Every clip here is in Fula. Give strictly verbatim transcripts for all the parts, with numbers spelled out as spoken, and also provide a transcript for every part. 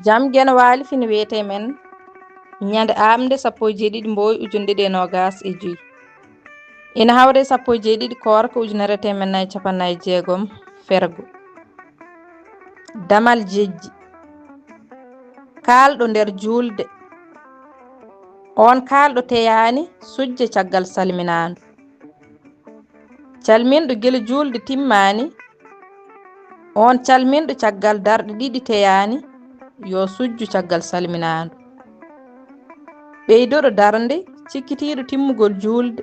Jam Geno Waali fini wiyetee men ñande aamnde sappo e jeeɗiɗi Mbooy ujunɗe ɗiɗi e noogaas e joy. Ina hawre sappo e jeeɗiɗi Koorka ujunere teemeɗɗe nayi capanɗe nayi e jeegom fergo. Damal jejji. Kaalɗo nder juulde. On kaalɗo teyaani sujja caggal salminaandu. Calminɗo gila juulde timmaani. On calminɗo caggal darɗe ɗiɗi teyaani yo sujju caggal salminaandu. Ɓeyduɗo darnde cikkitiiɗo timmugol juulde.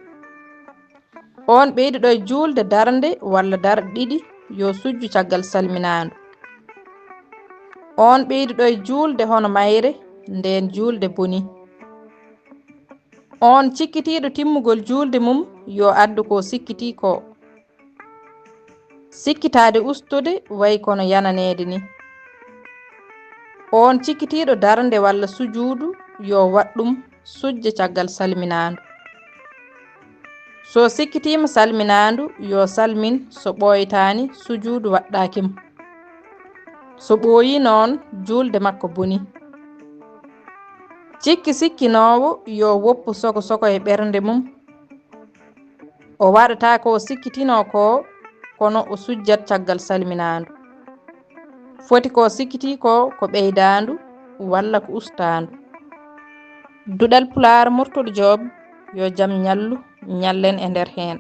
On ɓeyduɗo e juulde darnde walla darɗe ɗiɗi yo sujju caggal salminaandu. On ɓeyduɗo e juulde hono mayre, nden juulde boni. On cikkitiiɗo timmugol juulde mum yo addu ko sikkitii ko. Sikkitaade ustude way kono yananeede ni. On cikkitiiɗo darnde walla sujuudu yo waɗ ɗum sujja caggal salminaandu. So sikkitiima salminaandu yo salmin so ɓooytaani sujuudu waɗɗaaki mo. So ɓooyii noon juulde makko boni. Cikki sikkinoowo yo woppu soko soko e ɓernde mum. O waɗataa ko o sikkitinoo ko, kono o sujjat caggal salminaandu. Foti ko sikkitii ko ko ɓeydaandu walla ko ustaandu. Duɗal Pulaar Murtuɗo Joob yo jam ñallu, ñallen e nder heen.